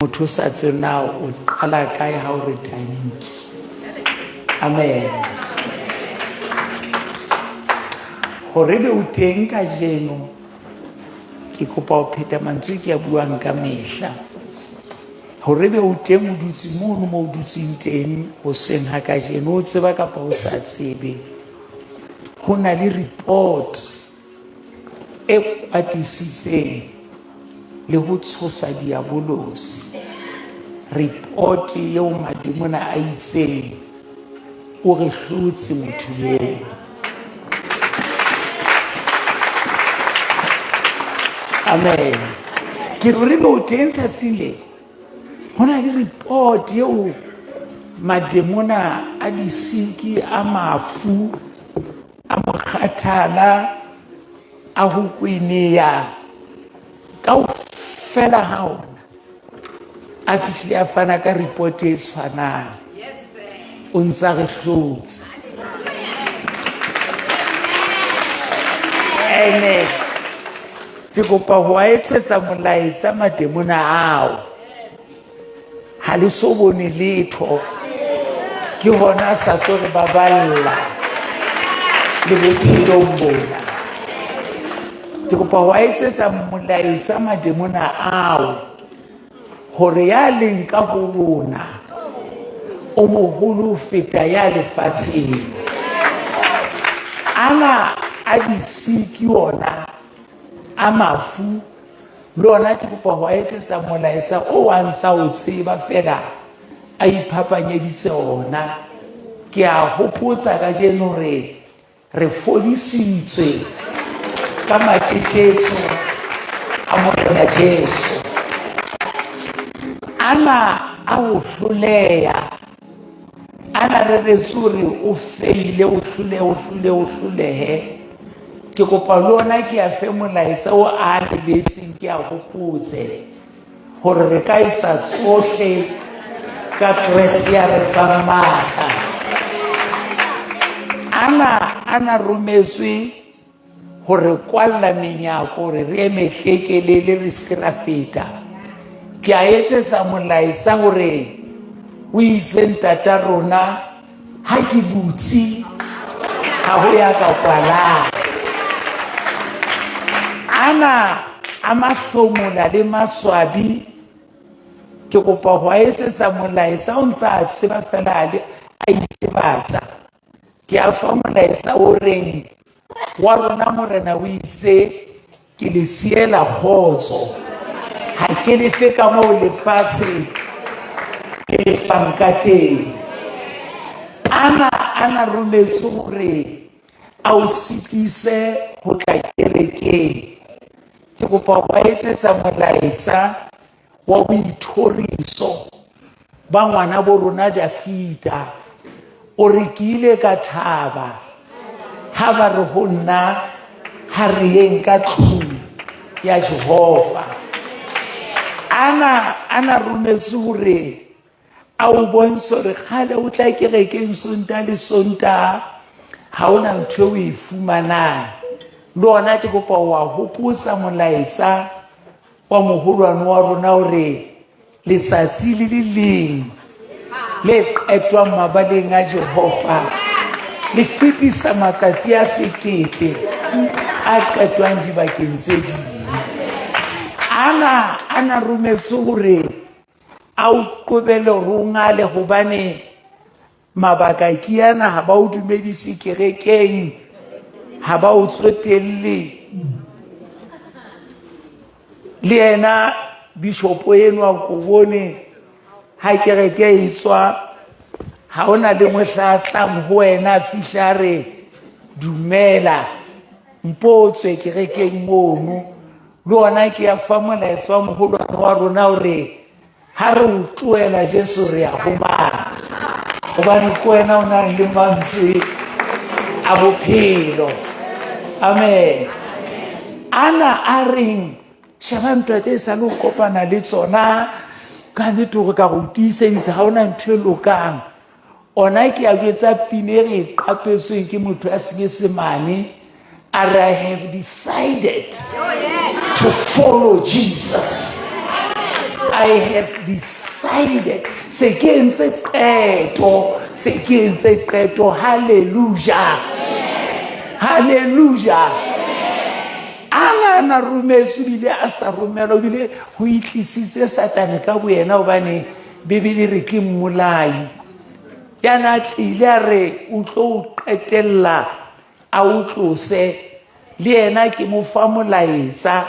Motho o sa tswe na o qala kae ha o re tanki. Amen. Hore be o teng kajeno, ke kopa ho pheta mantswe ke a buang ka mehla. Hore be o teng o dutse mono mo o dutseng teng hoseng ha kajeno, o tseba kapa o sa tsebe, ho na le report e kwatisitseng le ho tshosa diabolosi. Report eo madimona a itseng o re hlotse motho eo. Amen. Ke re be o teng tsatsing le ho na le report eo mademona a disiki a mafu a mokgathala a ho kweneya kaofela ha ona a fihlile a fana ka report e tshwanang o ntsa re hlotse ene ke kopa ho a etsetsa molaetsa mademona ao ha le so bone letho ke hona a sa tlo re baballa le bophelong bona ke kopa ho a etsetsa molaetsa mademona ao hore ya leng ka ho rona o moholo ho feta ya lefatsheng ana a disiki ona a mafu le ona ke kopa ho a etsetsa molaetsa o a ntsa o tseba fela a iphapanyeditse ona ke a hopotsa kajeno re re fodisitswe ka matetetso a morena jesu ana a ho hloleha ana re retse hore o feile o hlole o hlole o hlolehe ke kopa le ona ke a fe molaetsa o a lebetseng ke a hopotse gore re ka etsa tsohle ka kreste ya re fang maatla ana ana rometswe go re kwalla menyako gore re eme tlekelele re se ra feta ke a etsetsa molaetsa gore o itse ntata rona ha ke butse ha ho ya ka kwalang ana a mahlomola le maswabi ke kopa go a etsetsa molaetsa o ntse a tseba fela a itebatsa ke a fa molaetsa o reng wa rona morena o itse ke le siela kgotso ha ke lefe ka moo lefatshe ke lefang ka teng ana ana rometse gore a o sitise go tla kerekeng ke kopa go ba etsetsa molaetsa wa boithoriso ba ngwana bo rona Dafita o re ke ile ka thaba ha ba re ho nna ha re yeng ka tlung ya Jehova ana ana rometse hore a o bontshe hore kgale o tla kerekeng sonta le sonta ha o na ntho e o e fumanang le ona ke kopa wa hopotsa molaetsa wa moholwane wa rona hore letsatsi le le leng le qetwang mabaleng a Jehova le fetisa matsatsi a sekete a qetwang dibakeng tse ding ana ana rometse hore a o qobele hore o ngale hobane mabaka ke ana ha ba o dumedise kerekeng ha ba o tsotelle le yena bishopo enwa ko bone ha kereke e tswa ha o na le mohla a tlang ho wena a fihla a re dumela mpo o tswe kerekeng mono le ona ke ya fa molaetsa wa moholwane wa rona hore ha re o tlohela jesu re ya ho mang gobane ke wena o nang le mantswe a bophelo amen ana a reng sheba ntwa tse sa le go kopana le tsona ka nnete gore ka go tiiseditse ga o na ntho e lokang ona ke a jwetsa pine e re e qapetsweng ke motho ya senyesemane a re i have decided to follow jesus. I have decided, se ke entse qeto, se ke entse qeto. Halleluja, halleluja. A na na rometswe ebile a sa romelwa, ebile ho itlisitse Satane ka boyena, hobane Bibele re ke mmolai ya na tlile a re o tlo o qetella a o tlose. Le yena ke mo fa molaetsa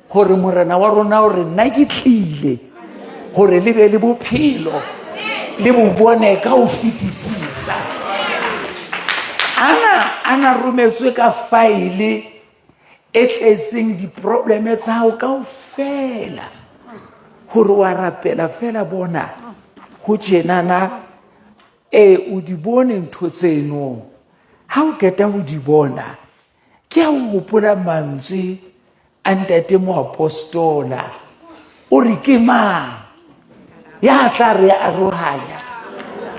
gore Morena wa rona o re nna ke tlile gore le be le bophelo, le bo bone ka ho fetisisa. Ana a na rometswe ka faele e tletseng diprobleme tsa hao kaofela, gore wa rapela fela bona go tjenana, ee, o di bone ntho tseno. Ha o qeta ho di bona, ke a o hopola mantswe a ntate moapostola, o re ke mang ya tla re arohanya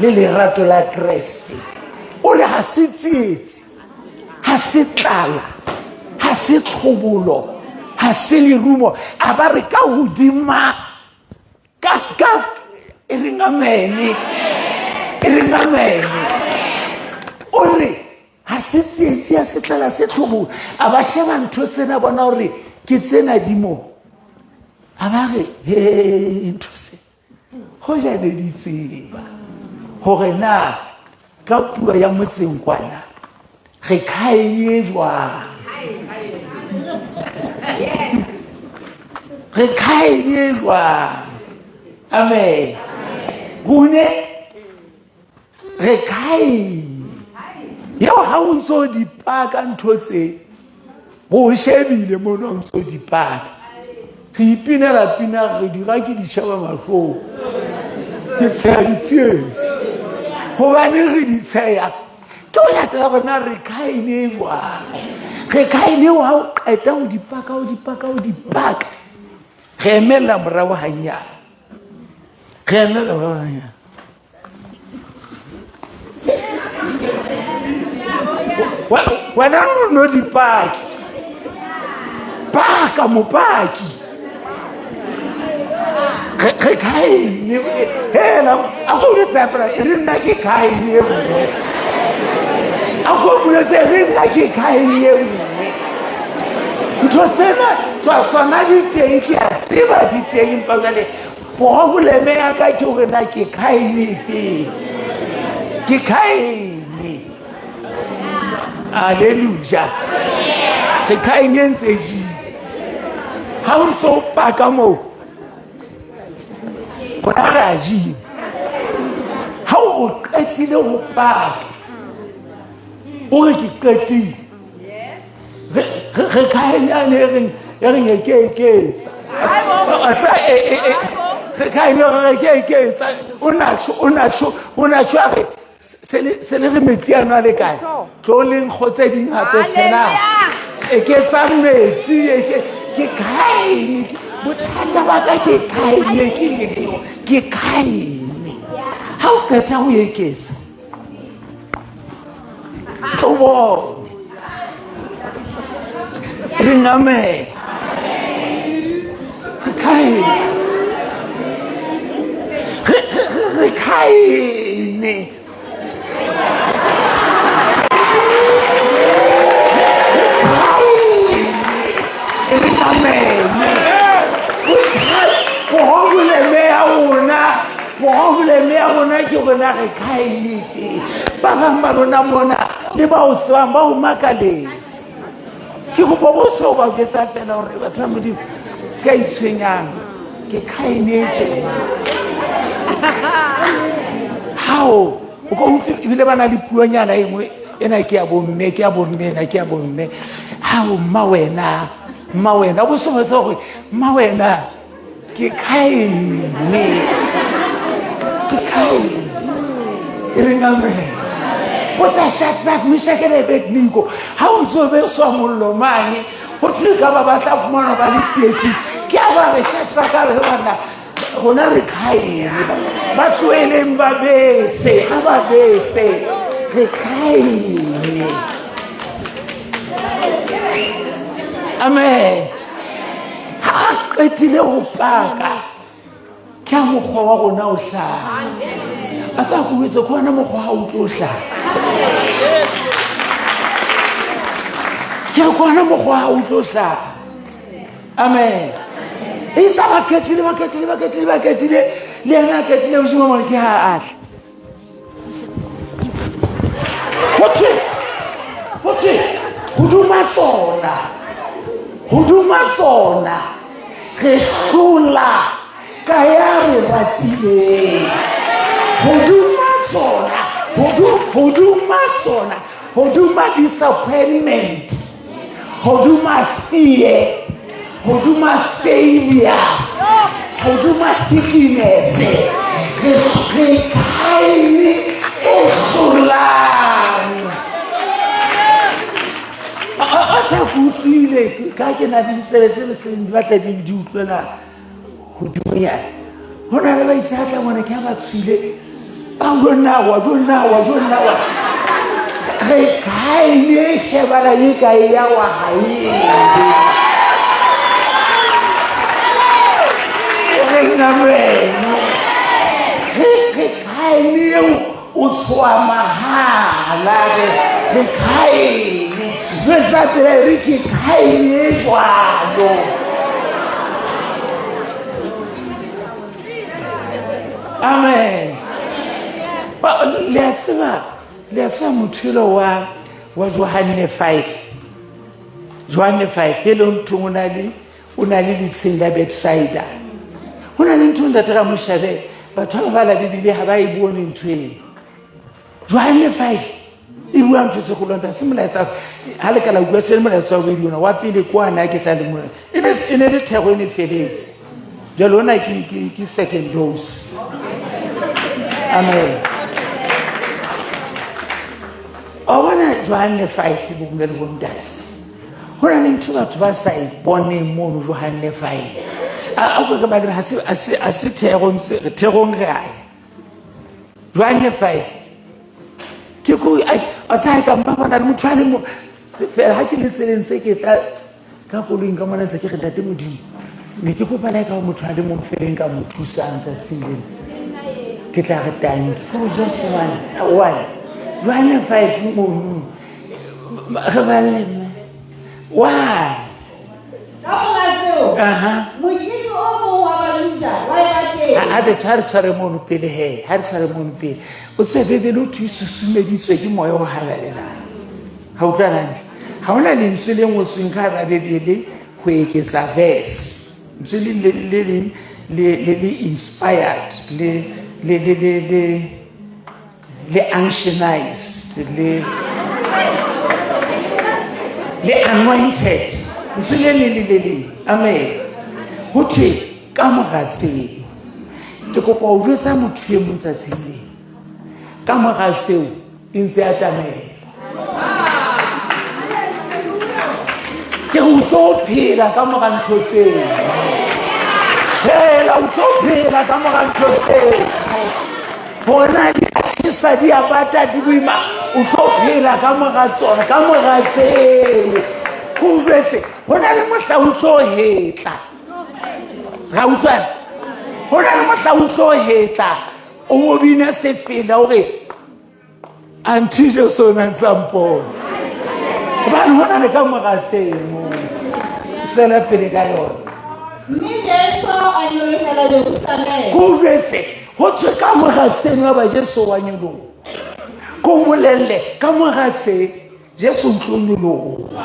le lerato la Kreste? O re ha se tsietsi, ha se tlala, ha se tlhobolo, ha se lerumo. A ba re ka hodima ka ka e reng amene, e reng amene. O re ha se tsietsi ya setlala se tlhobolo. A ba sheba ntho tsena, bona gore ke tsena di mo, a ba re he ntho se go ja ne di tseba gore na ka puo ya motseng kwana re khaene jwang, re khaene jwang. Amen. Gone re khaene eo ha o ntse o di paka ntho tse go shebile mono, o ntse o di paka, re ipinela pina, re dira ke di sheba mahlong, ke tsheya ditsiesi. Gobane re di tsheya ke o latela gona re khaene jwang, re khaene eo. Ha o qeta ho di paka, o di paka, o di paka, re emela morago gannyane, re emela morago gannyane. Wena no no di paki, paka mopaki, re khaene hela. A ko boletse fela e re nna ke khaene e nngwe. A ko boletse re nna ke khaene e nngwe. Ntho tsena tsona di teng, ke a tseba di teng, empa jale probleme ya ka ke gore na ke khaene efeng, ke khaene. Alleluja. Re khaene e ntse jile ga o ntse o paka moo, rona re a jile. Ha o qetile ho paka, o re ke qetile, re khaenyane e reng, e reng e ke eketsa, re khaene re ke eketsa. O natsho, o natsho, o natsho, a re se le re metsi ano a le kae, tlo leng kgo tse ding gape tshela, eketsang metsi. Eke ke khaene, bothata ba ka ke khaene, ke khaene. Ha o qeta ho eketsa, tlo bone re ngamela re khaene, re khaene, re ngamele. Probleme ya rona, probleme ya rona ke rona re khaenefe. Ba bang ba rona mona le ba o tsebang ba o makaletse. Ke kopa boso ba jwetsa fela gore batho ba Modimo se ka itshwenyang, ke khaene tjena. Hao o ka utlwe ebile ba na le puonyana e nngwe ena ke ya bomme, ke ya bomme ena, ke ya bomme. Hao mma wena, mma wena, o bo se gore mma wena ke khaene, ke khaene e reng amen. Botsa Shadrach, Meshach le Abednego ha o ntse o beswa mollo mane, ho thwe ka ba batla fumana ba le tsietsi. Ke a ba re Shadrach a re bana rona re khaene, ba tloheleng ba bese, ha ba bese, re khaene. Amen. Ha a qetile ho paka, Ke a mokgwa wa rona o hlaha. A sa ko jwetse ke ona mokgwa ha o tlo hlaha. Ke re ke ona mokgwa ha o tlo hlaha. Amen. E tsa ba ketile ba ketile ba ketile ba ketile le yena a ketile bosigo mone ke ha a tla. Ho thwe ho thwe hoduma tsona hoduma tsona re hlola ka ya re ratileng hoduma tsona hoduma tsona hoduma disappointment hoduma fear hoduma failure hoduma sickness re re kaene e hlolang a tsa ke utlwile ka ke na le ditsebe tse le seng di batla di utlwela godimonyana go na le ba itse a tla ngwana ke a ba tshwile ba jonawa jonawa jonawa re kae ne shebana e ka e ya wa ga e re ngameno re kae ne eo o tshoa mahala re re kae re sa pele re ke kae ne jwalo amen le a tseba le a tseba motho elo wa wa johanne 5 johanne 5 e leng nthong o na le o na le letsheng la betsaida go na le ntho ntate ga moshabe batho ba ba bala bibile ga ba e bone ntho eno johanne 5 e bua ntho tse golonta se molaetsa ga le ka la utlwa se le molaetsa wa bobedi ona wa pele kwana ke tla le mona e ne le thego e ne feletse jalo ona ke second dose amen o bona johanne 5 bomme le bontate go na le ntho batho ba sa e boneng mono johanne 5 a ko re ba a se thegong thegong re aya johanne 5 ke ko a tsaya ka mpa bona le motho a le mo fela ga ke le tseleng se ke tla ka koloing ka mona ntse ke re ntate modimo ne ke kopa le ka motho a le mong feleng ka mo thusang tsatsing lena ke tla re tanki ko just one one johanne 5 mono re balele mme why Ka mora tseo, aha mokete o mong wa Bajuda wa eba teng. a re tshware tshware mono pele he ha re tshware mono pele o tsebe bebele o thwe susumeditswe ke moya o halalelang ga utlwa hantle ga ona lentswe le ngotsweng ka hara bebele go eketsa verse ntswe le le le leng le le le inspired le le le le le le unctionized le le anointed ntswe le leng le le leng amen ho thwe ka mora tseo ke kopa ho jwetsa motho e mong tsatsing lena ka mora tseo e ntse atamela ke re o tlo phela ka mora ntho tseo phela o tlo phela ka mora ntho tseo bona di a tjhesa di a bata di boima o tlo phela ka mora tsona ka mora tseo go jwetse go na le mohla o tlo hetla ra utlwana go na le mohla o tlo hetla o bo bina sefela o re anti jesu o ne ntse a mpona gobane go na le ka mora seno tswela pele ka yone Mme Jesu a nyolohela Jerusalema. ko jwetse go thwe ka mora tseno ya ba jesu wa nyologa ko bolelele ka mora tse jesu o tlo nyologa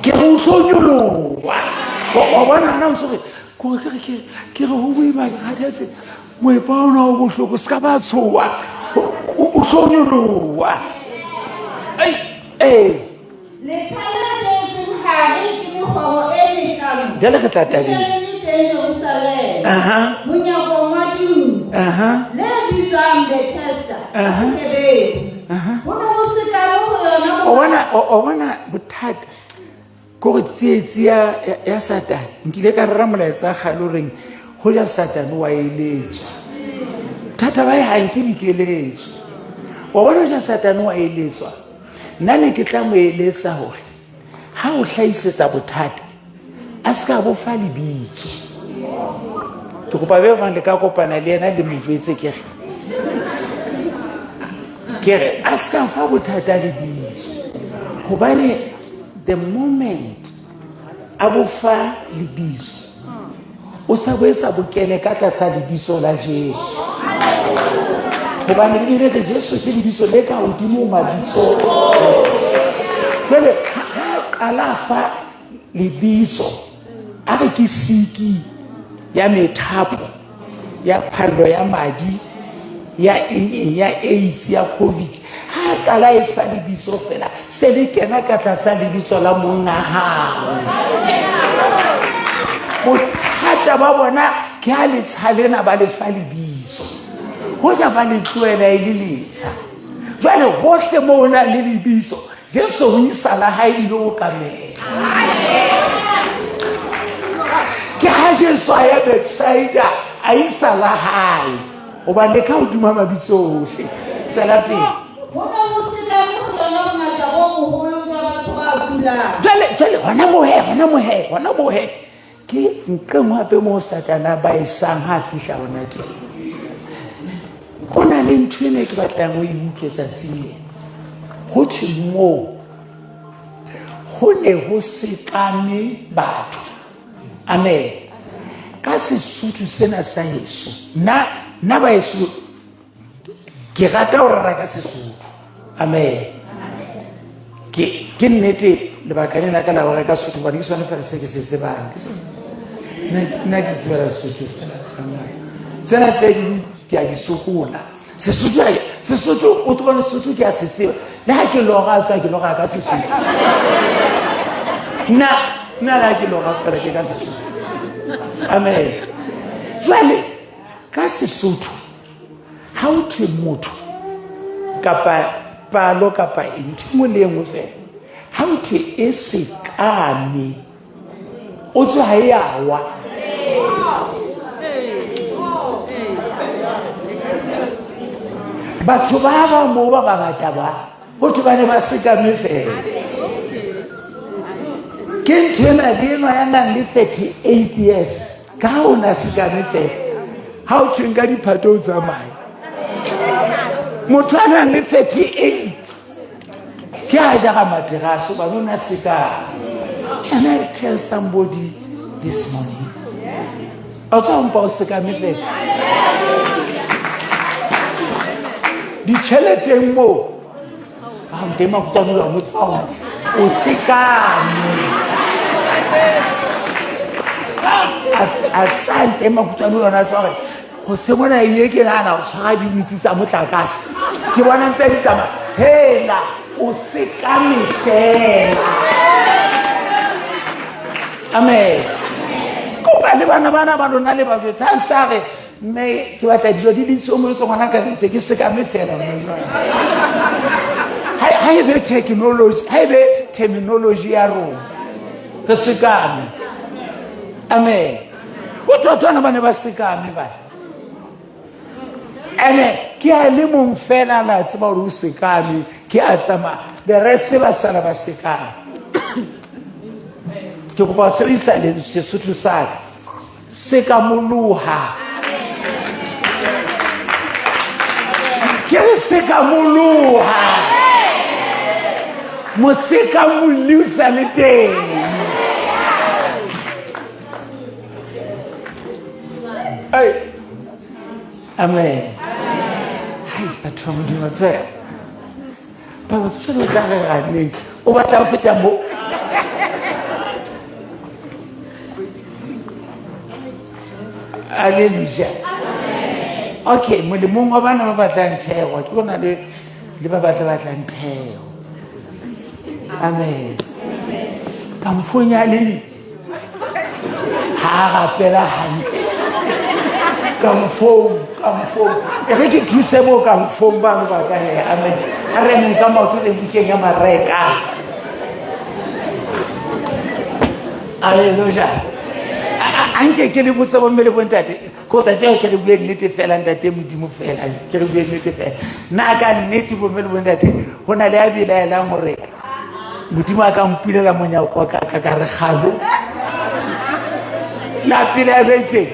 ke re o tlo nyologa wa bona gana ntse gore kore ke re ke re go boima ga se moepa ona o bohloko se ka ba tshoa o tlo nyoloha ee jale re tla tabeng o bona bothata ko go tsietsi ya, ya satane nkile ka rera molaetsa gale o reng go ja satane wa eletswa thata ba e gang ke dikeletso wa bona ja satane wa eletswa nna ne ke tla mo eletsa gore ga o tlhaisetsa bothata a se ka bo fa lebitso Ke kopa be bang le ka kopana le yena le mo jwetse ke re ke re a se ka fa bothata lebitso, hobane the moment a bo fa lebitso o sa bo etsa bo kene ka tlasa lebitso la Jesu, hobane ebile re Jesu ke lebitso le ka hodimo ho mabitso. Jwale ha qala fa lebitso a re ke siki ya methapo ya phallo ya madi ya eng eng ya AIDS ya COVID, ha qala e fa lebitso fela se le kena ka tlasa lebitso la monga hao. Bothata ba bona ke ha letsha lena ba le fa lebitso, hoja ba le tlohela e le letsha. Jwale hohle moo ho nang le lebitso, Jesu o isa la hae le okamela. Ke ha Jesu a ya Bethsaida a isa la hae, hobane ka hodima mabitso ohle. Tswela pele. Ho ne ho sekame ho yona bongata bo boholo jwa batho ba kulang. Jwale, jwale, hona moo he, hona moo he, hona moo he. Ke nqeng hape moo Satana ba isang ha a fihla hona teng. Ho na le ntho ena e ke batlang ho e utlwe tsatsing lena. Ho thwe moo ho ne ho sekame batho. Amen. Ka Sesotho sena sa heso, nna nna ba heso ke rata ho rera ka Sesotho. Amen. Ke ke nnete lebaka lena ka la ho reka Sesotho hobane ke sone fela se ke se tsebang. Ke nna ke tsebela Sesotho fela. Tsena tse ding ke a di sokola. Sesotho Sesotho o tlo bona Sesotho ke a se tseba. Le ha ke lora tsa ke lora ka Sesotho. Nna nna le ha ke lora fela ke ka Sesotho. Amen. Jwale ka Sesotho ha o thwe motho kapa palo kapa eng, ntho e nngwe le e nngwe fela, ha o thwe e sekame, o tswe ha e a wa. Batho ba ba moo ba bangata ba ho thwe ba ne ba sekame fela. Ke ntho ena le enwa ya nang le 38 years ka ha o na sekame fela, ha o thweng ka diphato o tsamaye. Motho a nang le 38 ke a jara materase hobane o na sekame. Can I tell somebody this morning? O tswa mpa o sekame fela. Ditjheleteng moo, ha ntema makutwane wa mo tswa o sekame. A tsaya ntema makutwane yona a tseba hore go se bona ebile ke nagana go tshwara dimitsi tsa motlakase, ke bona ntse di tsamaya. Hela o sekame fela. Amen. Kopa le bana bana ba lona le ba jwetsa a ntse a re mme ke batla dilo di le so mo se ngwana ka ntse ke sekame fela. Ha e be technology, ha e be terminology ya rona, re sekame. Amen. O thotwana ba ne ba sekame ba. Ene ke a le mong fela la tseba hore o sekame, ke a tsamaya. The rest ba sala ba sekame. Ke kopa ho sebedisa Sesotho sa ka. Sekamoloha. Ke re sekamoloha. Mosekamolli o sa le teng. Ai. Amen. Hai batho ba Modimo tse. Ba batho jwale o tla re raneng. O batla ho feta mo. Hallelujah. Okay, molemong wa bana ba batlang thero, ke bona le le ba batla batlang thero. Amen. Ka mfonya le ha a rapela hantle. Ka mfong, ka mfong. E re ke thuse mo ka mfong bano ba ka he. Amen. A re emeng ka maoto re bukeng ya Mareka. Hallelujah. A nke ke le botse bomme le bontate, ko tsatsi ao ke re bue nnete fela, ntate Modimo fela, ke re bue nnete fela. Nna ka nnete bomme le bontate, ho na le a belaelang hore Modimo a ka mpulela monyako ka ka ka re galo. Na pele a be teng.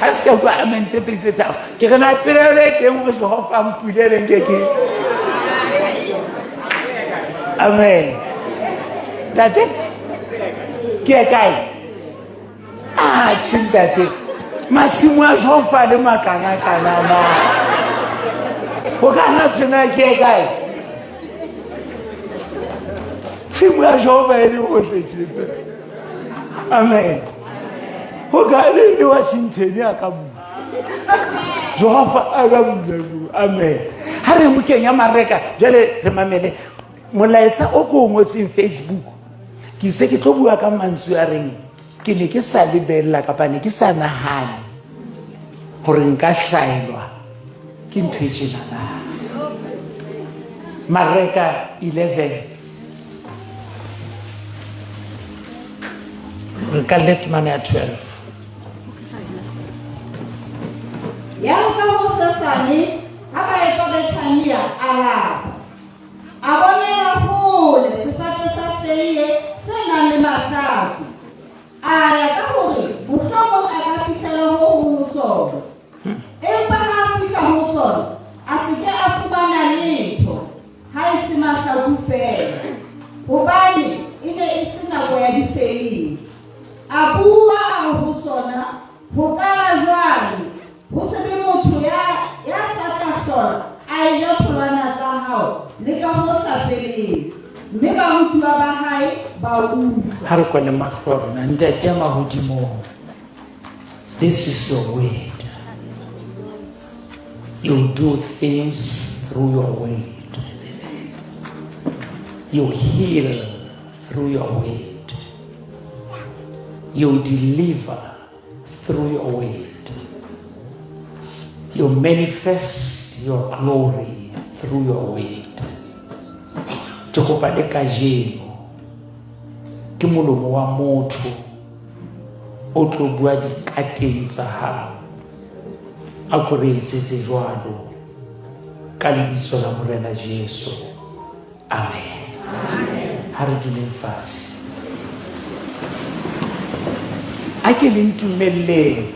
Ha se ka utlwa amen tse pedi tse tharo. Ke re na pelaelo e teng hore Jehova a mpulele nke ke. Amen. Ntate, ke ye kae? Atjhe ntate, masimo a Jehova le makanakana na. Ho ka nna tjena ke ye kae? Tshimo ya Jehova e le hohle tje. Amen. Ho ka le le Washington a ka bula. Jehova a ka bula. Amen. Ha re mokeng ya Mareka, jwale re mamele molaetsa o ko o ngotseng Facebook. Ke itse ke tlo bua ka mantswe a reng ke ne ke sa lebella kapa ne ke sa nahane hore nka hlaelwa ke ntho e tjenana. Mareka 11 re ka le temana ya 12. Ya ka hosasane ha ba etswa Bethania a lapa. A bonela hole sefate sa feie se nang le mahlaku. A ya ka hore mohlomong a ka fihlela ho hong ho sona. Empa ha a fihla ho sona, a se ke a fumana letho, ha e se mahlaku feela, hobane e ne e se nako ya difeie. A bua a re ho sona, Ho qala jwale, ho se be motho ya, ya sa tla hlola a eja tholwana tsa hao le ka ho sa feleng. Mme barutuwa ba hae ba utlwa. Ha re kwale mahlo a rona. Ntate ya mahodimong, this is your word. You do things through your word. You heal through your word. You deliver through your word. You manifest your glory through your word. Ke kopa le kajeno ke molomo wa motho o tlo bua dikateng tsa hao. A ko re etsetse jwalo ka lebitso la Morena Jesu. Amen. Ha re duleng fatshe. A ke le ntumelleng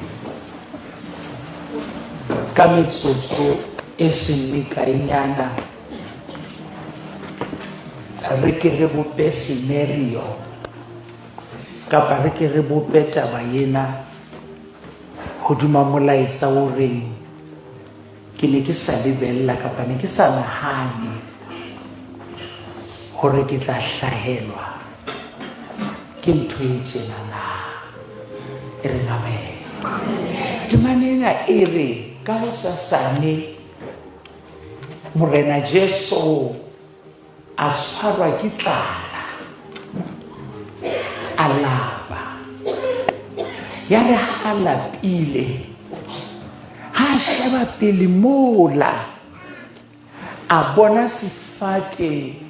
ka metsotso e seng mekaenyana re ke re bope scenario kapa re ke re bope taba ena hodima molaetsa o reng Ke ne ke sa lebella kapa ne ke sa nahane hore ke tla hlahelwa ke ntho e tjena na. E reng amen. Temana ena e re ka hosasane Morena Jesu a tshwarwa ke tlala, a lapa. Ya re ha a lapile, ha a sheba pele mola, a bona sefate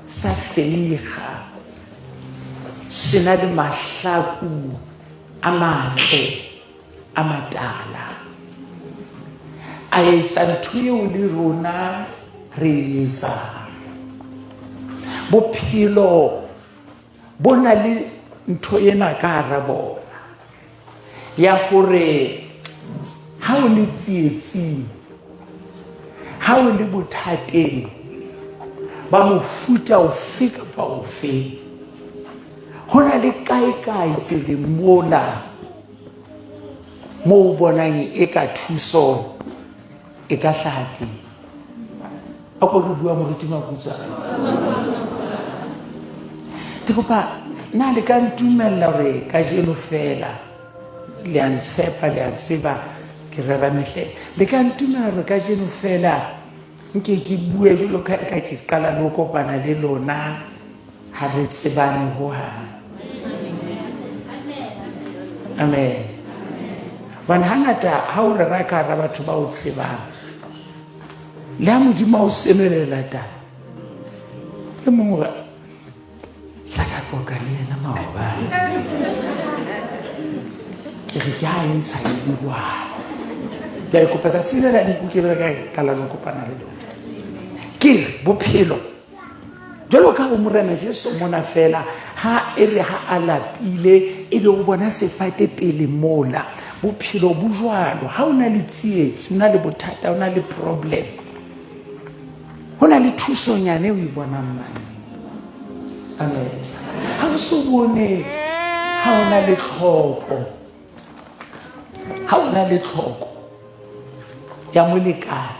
sa feiga se na le mahlaku a matle a matala. A etsa ntho eo le rona re e etsang. Bophelo bo na le ntho ena ka hara bona ya hore ha o le tsietsing, ha o le bothateng ba mofuta ofe kapa ofe, ho na le kae-kae pele mona moo o bonang e ka thuso e ka hlaha teng. A ko re bua moruti Maputswa. Ke kopa na le ka ntumella hore kajeno feela le a ntshepa le a tseba ke rera mehleng le ka ntumella hore kajeno feela nke ke bue jwalo ka ka ke qala le ho kopana le lona ha re tsebane hohang. Amen. Hobane hangata ha o rera ka hara batho ba o tsebang, le ha Modimo a o senolela taba, e mong o re, tla ka qoqa le yena maobane. Ke re ke ha e ntsha e buang. Jwale kopa tsatsi le la nku ke ka qala le kopana le lona. Ke re bophelo jwalo ka ho Morena Jesu mona fela ha e re ha a lapile e be o bona sefate pele mola. Bophelo bo jwalo, ha o na le tsietsi, o na le bothata, o na le problem, ho na le thusonyane o e bonang mane. Amen. Ha o so bone ha o na le tlhoko, ha o na le tlhoko ya molekane,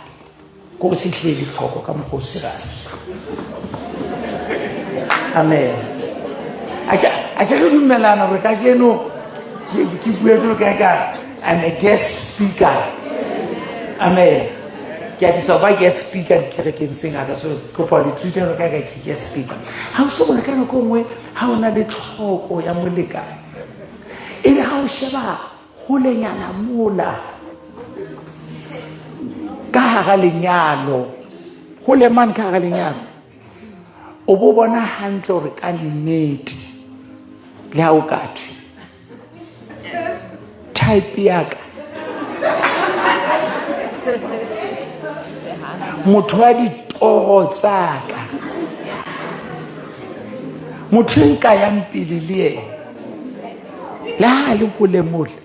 ko o se tlile tlhoko ka mokgwa o serious. Amen. A ke re dumelana gore kajeno ke bue jalo ka ka I'm a guest speaker. Amen. Ke atisa ho ba guest speaker dikerekeng tse ngata, so kopa ho le treat jalo ka ka ke guest speaker. Ha o so bone ka nako e nngwe ha o na le tlhoko ya molekane, e le ha o sheba holenyana mola ka hara lenyalo, hole mane ka hara lenyalo, o bo bona hantle hore ka nnete le ha o ka thwe type ya ka motho wa ditoro tsa ka, motho e nka yang pele le yena le ha le hole mole,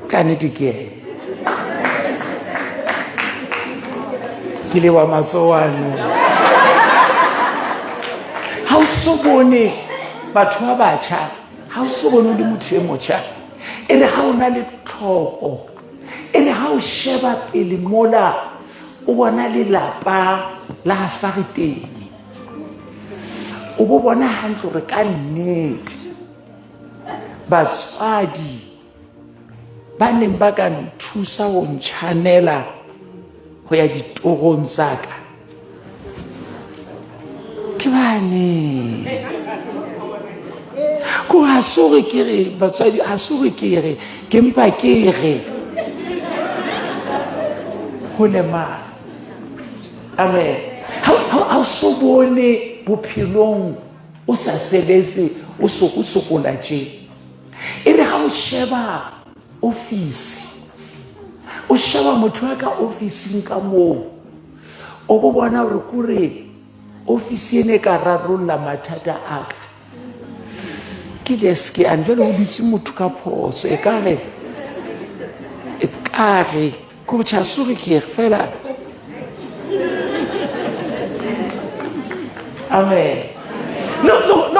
ka nnete ke ena. Ke le wa matsoano. Ha o so bone batho ba batjha, ha o so bone o le motho e motjha, e re ha o na le tlhoko, e re ha o sheba pele mola o bona lelapa la Fariteng, o bo bona hantle hore ka nnete batswadi ba neng ba ka nthusa ho ntjhanela ho ya ditorong tsa ka ke bane. Ko ha se hore ke re batswadi, ha se hore ke re, ke mpa ke re hole mang. Amen. Ha o so bone bophelong o sa sebetse, o sokosokola tje, e re ha o sheba ofisi, o sheba motho wa ka ofising ka moo, o bo bona hore kore ofisi ene e ka rarolla mathata a ka. Ke desk ane jwale ho dutse motho ka phoso, e ka re, e ka re ko tjha sore ke re fela. Amen. Le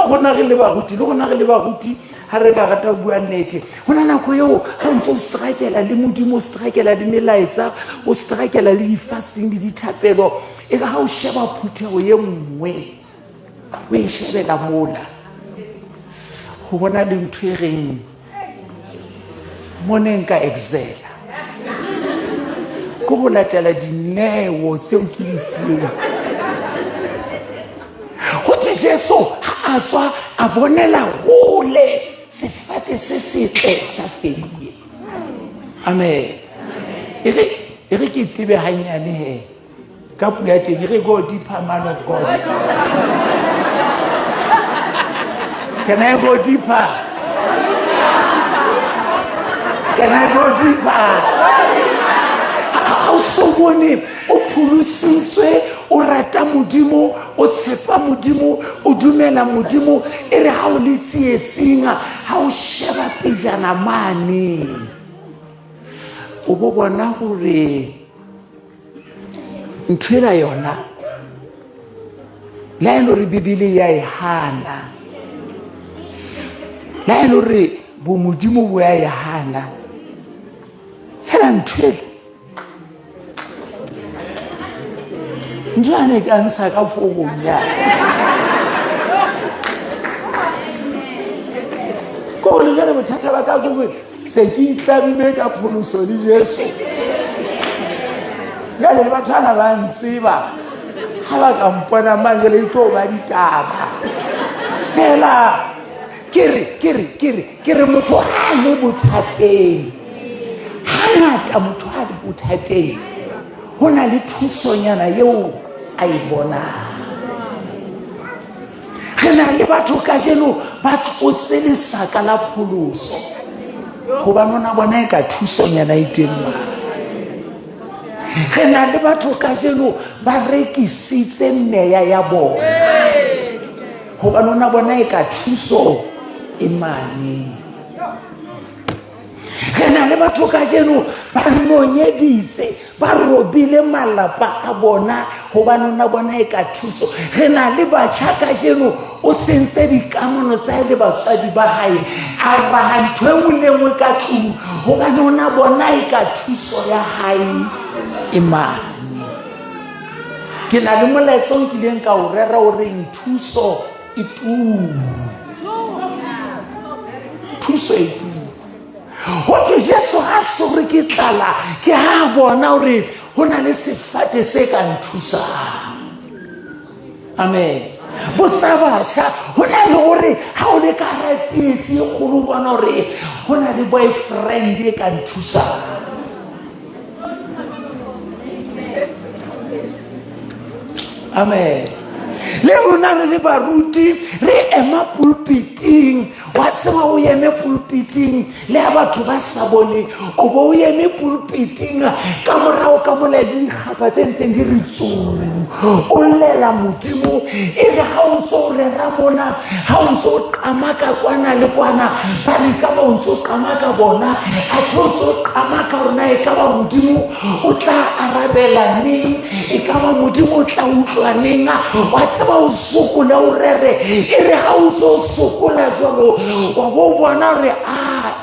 rona re le baruti, le rona re le baruti, ha re ka rata ho bua nnete, ho na nako eo ha ntse o strakela le Modimo, o strakela le melaetsa, o strakela le difaseng le dithapelo, e re ha o sheba phuthego ye nngwe o e shebela mola, ho bona le ntho e reng mo ne nka excela ke go latela dineo tseo ke di fuweng. Go thwe Jesu ha a tswa a bonela hole sefate se setle sa feie. Amen. E re ke tebe hanyane he ka puo ya teng, e re go deeper, man of God. Can I go deeper? Can I go deeper? Ha o so bone o pholositswe, o rata Modimo, o tshepa Modimo, o dumela Modimo, e re ha o le tsietsing, ha o sheba pejana mane, o bo bona hore ntho ena yona le ha e le hore Bibele ya e hana, le ha e le hore bomodimo bo ya e hana, fela ntho ele ntho ane ka ntsha ka forong ya ko gore jale bothata ba ka ke gore se ke itlamile ka pholoso le Jesu. Jale le batho bana ba ntseba, ha ba ka mpona mang jale e tlo ba ditaba fela. Ke re, ke re, ke re, ke re motho ha a le bothateng, hangata motho ha a le bothateng ho na le thusonyana eo a e bonang. Re na le batho kajeno ba tlotse lesaka la pholoso hobane ona bona e ka thusonyana e teng mane. Re na le batho kajeno ba rekisitse meya ya bona hobane ona bona e ka thuso e mane. batho kajeno ba nonyeditse, ba robile malapa a bona gobane o na bona e ka thuso. Re na le batjha kajeno o sentse dikamano tsa hae le batswadi ba hae, a raha ntho e nngwe le nngwe ka tlung gobane o na bona e ka thuso ya hae e mane. Ke na le molaetsa o nkileng ka o rera o reng thuso e turu, thuso e turu. Go thwe Jesu ga tshwerwe ke tlala ke ha a bona gore go na le sefate se ka nthusang. Amen. Botsa batjha, go na le gore ga o le ka gara tsietsi e kgolo o bona gore go na le boyfriend e ka nthusang. Amen. Le rona re le baruti re ema pulpiting, wa tseba o eme pulpiting le ha batho ba sa bone, o bo o eme pulpiting ka morago ka mola le dikgapa tse ntseng di re tsuru, o llela Modimo. E re ha o ntse o rera mona, ha o ntse o qamaka kwana le kwana, ba re ka ba o ntse o qamaka bona, athe o ntse o qamaka rona, e ka ba Modimo o tla arabela neng, e ka ba Modimo o tla utlwa neng. Wa tseba o sokola o rere, e re ha o ntse o sokola jwalo wa bo bona gore a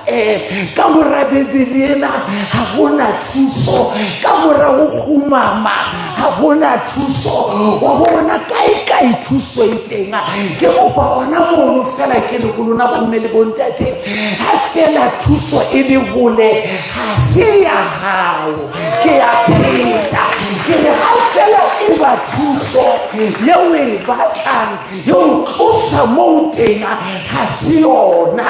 ka mora Bibele ena ga gona thuso, ka mora go kgumama ga gona thuso, wa bo bona kae-kae thuso e teng. Ke kopa ona mono fela ke le go lona bomme le bontate, ha fela thuso e le hole ga se ya gago. Ke ya pheta ke re ha fela e ba thuso yeo e batlang yo tlosa mo teng ga se yona.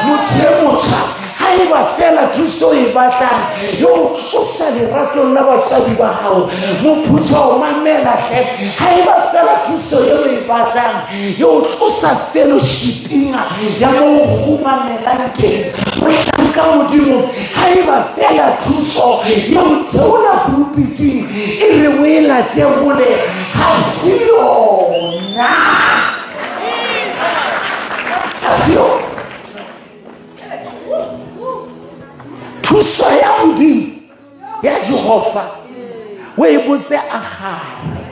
Motho e motjha ha e ba fela thuso e batlang yo tlosa leratong la batswadi ba gago, mophutha o mamela hle, ha e ba fela thuso eo e batlang yo tlosa fellowshiping ya mo o kgumamelang teng, mohlanka Modimo, ha e ba fela thuso yo theola pulpiting e re o e late hole ga se yona, ga se yona thuso ya Modimo ya Jehova. O e botse a gare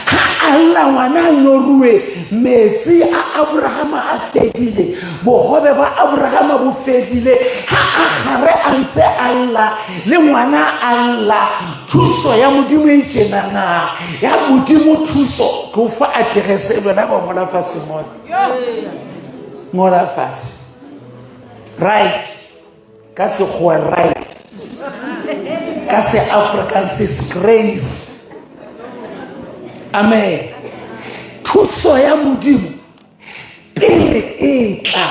ga a lla ngwana a nyoruwe, metsi a Abrahama a fedile, bogobe ba Abrahama bo fedile. Ga a gare a ntse a lla le ngwana a lla, thuso ya Modimo e tjenana ya Modimo thuso. Ke o fa aterese e lona ba ngola fatshe mona, ngola fatshe right ka sekgowa, right ka se Afrikaans skryf. Amen. Thuso ya Modimo pele e tla,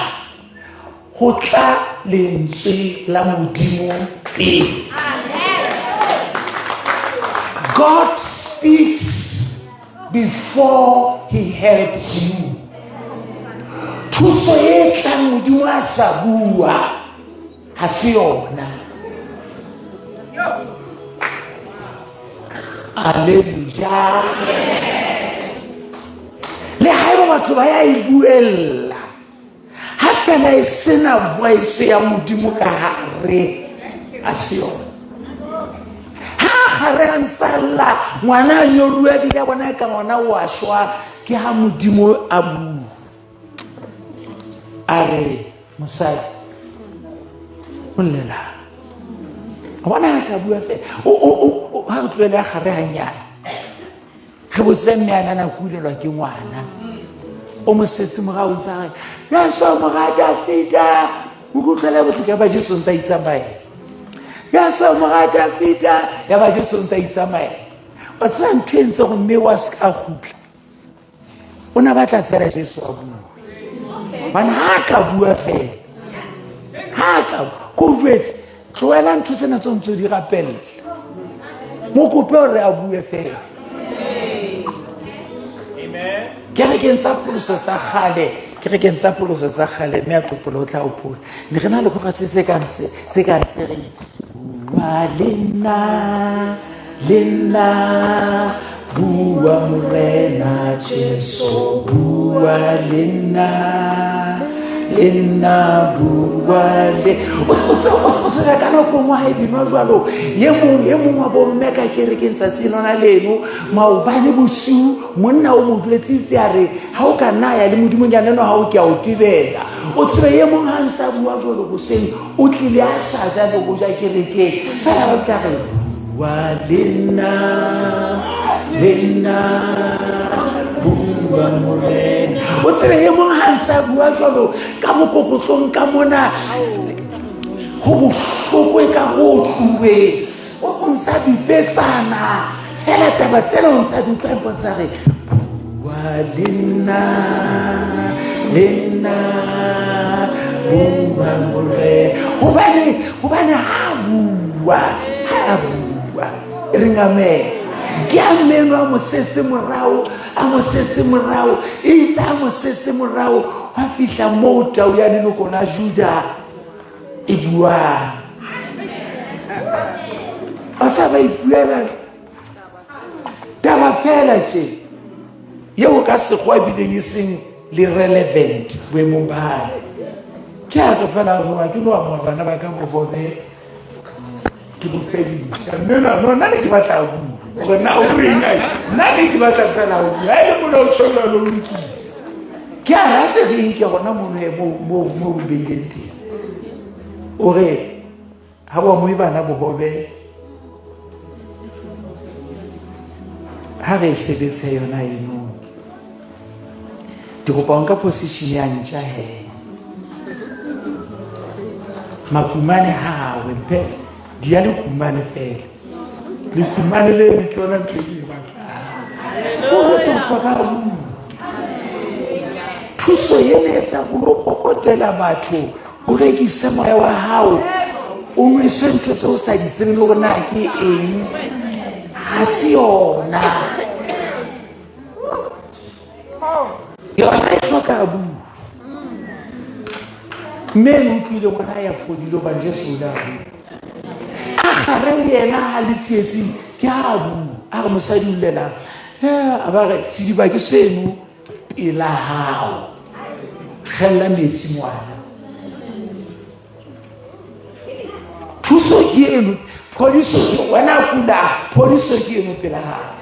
go tla lentswe la Modimo pele. God speaks before he helps you. Thuso e tlang Modimo a sa bua ga se yona. Alleluja. Le ha eba batho ba ya e buella, ha fela e sena voice ya Modimo ka hare, a se yona. Ha gare a ntsa lla ngwana a nyoruwa ebile a bona ka ngwana o a shwa, ke ha Modimo a bua a re mosadi o llelang. O bona ha ka bua fela ha re tlohele ya gare ganyane, re botse mme a nana kulelwa ke ngwana o mo setse morago ntse a re Jesu mora Dafita, o kutlwela botlhoko ya ba Jesu ntse a itsamaela. Jesu mora Dafita, ya ba Jesu ntse a itsamaela. Wa tseba ntho e ntse go mme wa se ka gutla, o ne a batla fela Jesu a bua, bana ha a ka bua fela, ha a ka ko jwetse tlohela ntho tsena tse ntse di rapella, mo kope gore a bue fela. Kerekeng tsa pholoso tsa kgale, kerekeng tsa pholoso tsa kgale, mme a topolo o tla opola, ne re na le kgora se se kang se se kang se reng bua le nna, le nna, bua Morena Jesu, bua le nna, le nna bua le o tsebe ka nako nngwe ga e binwa jalo ye mong e mong wa bomme ka kerekeng tsatsi lona leno maobane bosiu monna o mo duetsitse a re ga o ka nna ya le modimonyane no ga o ke a o tebela o tsebe ye mong ga nsa bua jalo goseng o tlile a sa ja le go ja kerekeng fela ba tla re bua le nna le nna bua morena o tsebe ye mong ga nsa bua jalo ka mokokotlong ka mona go bohloko e ka go tluwe o ntsha dipetsana fela taba tsela o ntsha di utlwa mpontsha re bua le nna le nna bua morena gobane gobane ha bua ha bua e reng amen ke a meno a mosese morao a mosese morao e itse a mosese morao gwa fitlha moo tau ya leloko la juda e buang ba sa ba ipuela taba fela tše yeo ka sekgowa bileng e seng le relevant boemong ba ke a re fela roa ke no amoa bana ba ka bogobe ke bo fedisa mme no nna ne ke batla bua gore na o reng ai nna ne ke batla fela o bua e le mona o tshwanela lo lokile ke a rate reng ke gona mono mo mo o beileng teng o re ga ba moe bana bogobe ha re e sebetse yona eno ke kopa o nka position ya ntša he makumane hawe mpe di ya lekumane fela lekumane le le ke yona ntho e ke e batlang go go tswa ka bua thuso ena e tsa go kokotela batho o rekise moya wa gago o nweswe ntho tse o sa di tsebe le gore na ke eng ga se yona yona e tlhoka bua mme e utlwile ngwana ya fodile gobane jesu o ile a bua a gare le yena ga le tsietsing ke a bua a re mosadi o llelang a ba re sediba ke seno pela gago gelela metsi ngwana thuso ke eno phodiso ke wena kula phodiso ke eno pela gago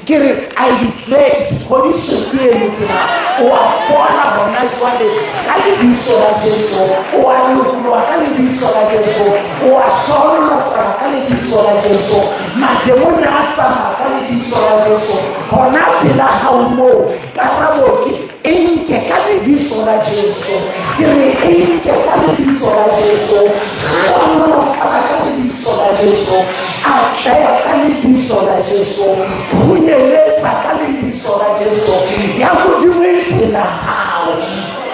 ke re i declare phodiso ke eno pela o a fola gona jwale ka lebitso la jesu o a lokologa ka lebitso la jesu o a hlolofala ka lebitso la jesu mademone a tsamaya ka lebitso la jesu gona pela gago moo karabo ke enke ka lebitso la jesu ke re enke ka lebitso la jesu hlolofala ka lebitso la jesu atleha ka lebitso la jesu phunyeletsa ka lebitso la jesu ya modimo e pela gago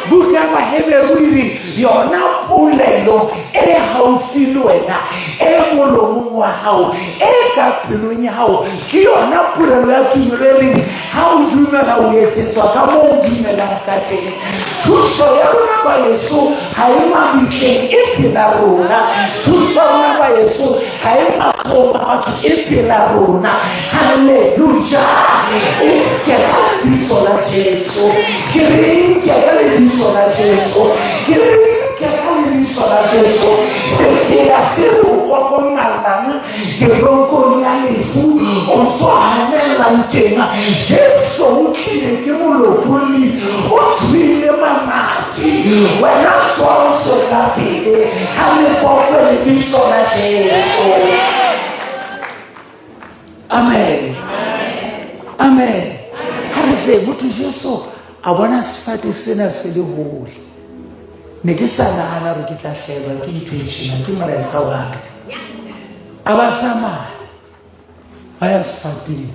buka ya baheberu e re yona polelo e haufi le wena e molomong wa gago e ka pelong ya gago ke yona polelo ya tumelo e reng ha o dumela o etsetswa ka mo o dumelang ka teng thuso ya rona ba yeso ga e mabitleng e phela rona thuso ya rona ba yeso ga e matsong a batho e phela rona halleluja e ke ka lebitso la jesu ke reng ke ka lebitso la jesu ke reng ke ka lebitso la jesu sefela se re o kokomallang teronkong ya lefu o tswa hanelang teng jesu o tlile ke molopolli o tswile mamati wena tswa o tswela pele ga lepokwe lebitso la jesu amen amen ga re tle motho jesu a bona sefate sena se le hole ne ke sa nagana gore ke tla tlelwa ke ntho e tšhena ke molaetsa wa ka a ba tsamaya ba ya sefateng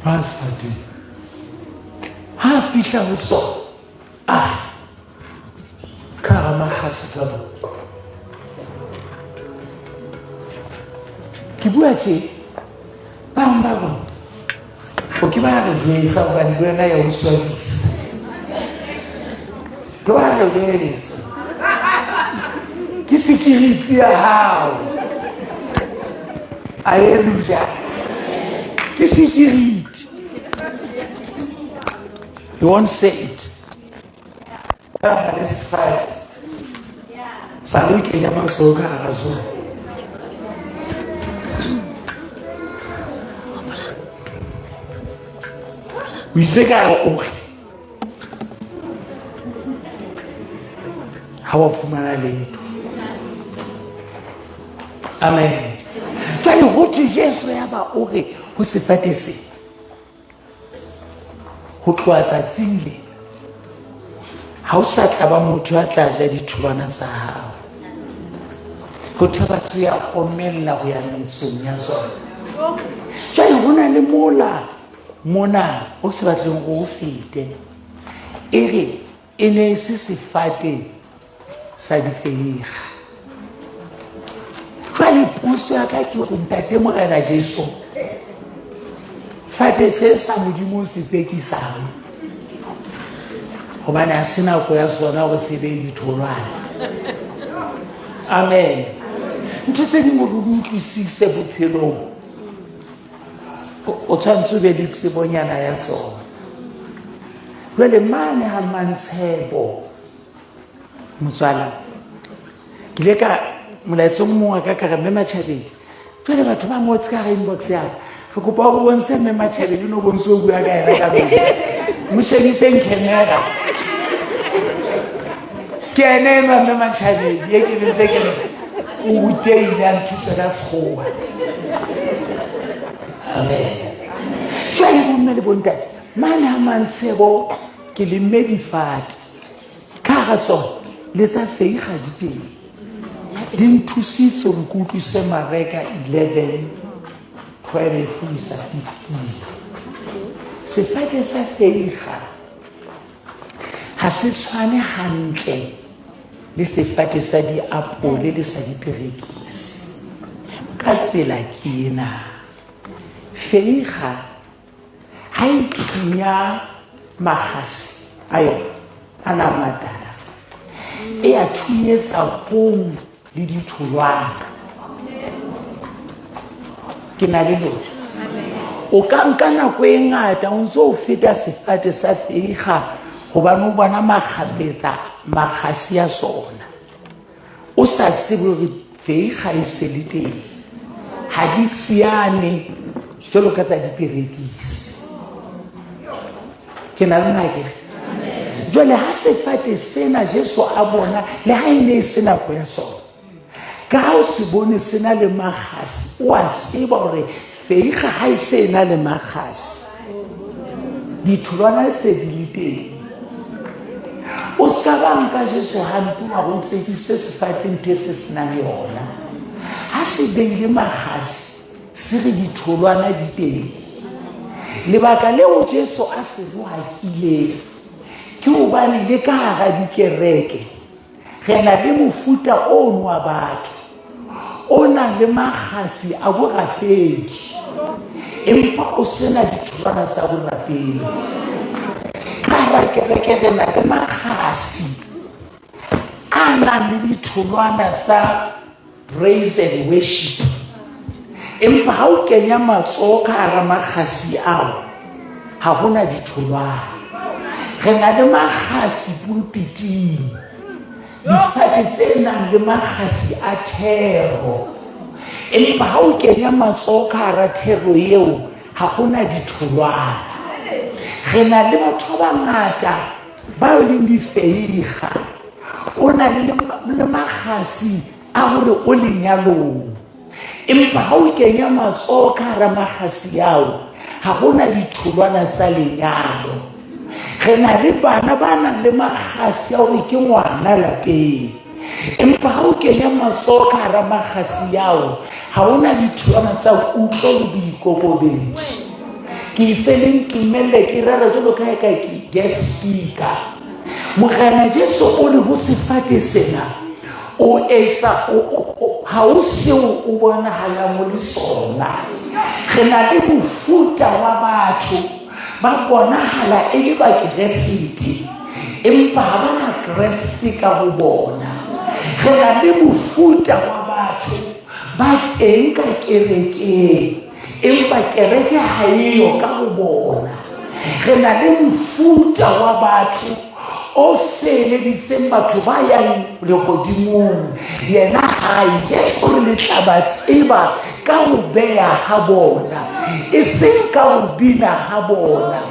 ba ya sefateng ha a fihla ho sona a ka ga makgase ka mo ke bua tse bangwe ba rona o ke ba re jwetsa gobane le wena ya o swabisa ke ba re jwetsa ke security ya gago aleluja ke security you won't say it. palama le sefate sa lo kenya matsoho ka hara sona. O itse ka re o re ha wa fumana letho. Amen. Jwale ho thwe Jesu ya ba o re ho sefate se ho tloha tsatsing le ha o sa tla ba motho ya tla ja ditholwana tsa hao. Ho thwe batho ya omella ho ya metsong ya tsona. Jwale ho na le mola mona o se batleng go o fete. E re e ne e se sefate sa difeiga. Jwale puso ya ka ke go ntate Morena Jesu fate se sa Modimo se tsekisang gobane a se nako ya sona gore se be ditholwana. Amen. Ntho tse dingwe gore di utlwisise bophelong o tshwanetse o be le tsebonyana ya tsona. Jwale mane ga Mantshebo motswala ke ile ka molaetsong mongwe ka ka re mme Matšhabedi jwale batho ba ngotse ka ga inbox ya ka re kopa gore bontshe mme Matšhabedi o ne o bontse o bua ka ena ka mehla mo shebiseng camera ke ene enwa mme Matšhabedi e ke ntse ke re o ruteile a nthusa ka sekgowa. Amen. Jwale bomme le bontate mane a Mantshebo ke lemme difate ka ga tsone le tsa feiga di teng di nthusitse gore ke utlwise Mareka 11 12 go isa 15. Sefate sa feiga ga se tshwane hantle le sefate sa diapole le sa diperekisi ka tsela ke ena. Feiga ha e thunya magase a yona a na matala e a thunyetsa kong le ditholwana. Ke na le lona. O ka nka nako e ngata o ntse o feta sefate sa feiga gobane o bona magapetla magase ya sona o sa tsebe gore feiga e se le teng ga di siane jalo ka tsa diperekisi. Ke na le nakere. Jwale ha sefate sena Jesu a bona le ha e ne e se nako ya sona ka ha o se bone se na le magase o a tseba gore feiga ha e se na le magase ditholwana se di le teng. O ska ba nka Jesu hampe wa go tsekise sefate ntho e se senang yona. Ha se beile magase se re ditholwana di teng. Lebaka leo Jesu a se rohakileng ke hobane le ka hara dikereke re na le mofuta ono wa batho o nang le magase a borapedi empa o sena ditholwana tsa borapedi. Ka hara kereke re na le magase a nang le ditholwana tsa praise and worship empa ha o kenya matsoho ka hara magasi ao ha hona ditholwana. Re na le magasi pulpiting, difate tse nang le magasi a thero empa ha o kenya matsoho ka hara thero eo ha hona ditholwana. Re na le batho ba bangata ba leng difeiga o na le magasi a hore o lenyalong empa ha o kenya matsoho ka hara magasi ao ha hona ditholwana tsa lenyalo. Re na le bana ba nang le magasi a hore ke ngwana lapeng empa ha o kenya matsoho ka hara magasi ao ha hona ditholwana tsa kutlo le boikokobetso. Ke itse le ntumelle ke rera jwalo ka ha eka ke guest speaker. Morena Jesu o re ho sefate sena o etsa ha o seo o bonahalang o le sona. Re na le mofuta wa batho ba bonahala e le bakeresete empa ha ba na Kreste ka ho bona. Re na le mofuta wa batho ba teng ka kerekeng empa kereke ha eyo ka ho bona. Re na le mofuta wa batho o feeleditseng batho ba yang lehodimong yena hae. Jesu re le tla ba tseba ka ho beya ha bona, e seng ka ho bina ha bona,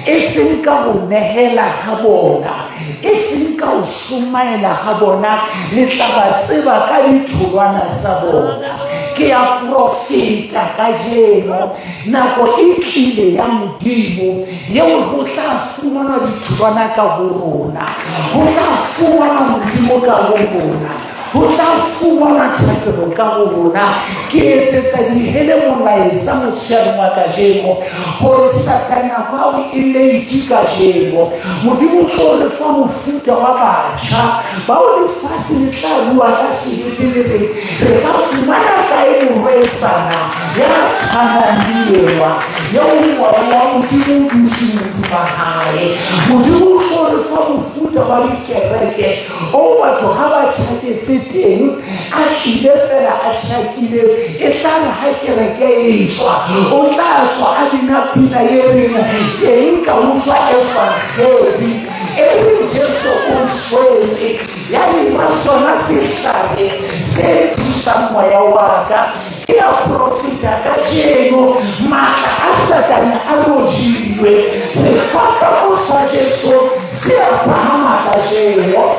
e seng ka ho nehela ha bona, e seng ka ho šomaela ha bona. Le tla ba tseba ka ditholwana tsa bona. Ke ya profeta kajeno, nako e tlile ya Modimo yeo ho tla fumanwa ditholwana ka ho rona, ho tla fumanwa Modimo ka ho rona, ho tla fumanwa thapelo ka ho rona. Ke etsetsa dihele molaetsa motsheareng wa kajeno gore Satana hao e late kajeno. Modimo o tlo re fa mofuta wa batjha bao lefatshe le tla bua ka sebete le reng re ka fumana kae morwetsana ya tshwanang le enwa eo moya wa Modimo o dutseng hodima hae. Modimo o tlo re fa mofuta wa dikereke o batho ha ba tjhaketse teng, a tlile fela a tjhakile, e tla re ha kereke e tswa o tla tswa a bina pina e reng teng ka utlwa evangedi e reng Jesu o shwetse, ya eba sona sehlare se thusang moya wa ka. Ke ya profeta kajeno, matla a Satane a rojilwe, sefapano sa Jesu se a phahama kajeno.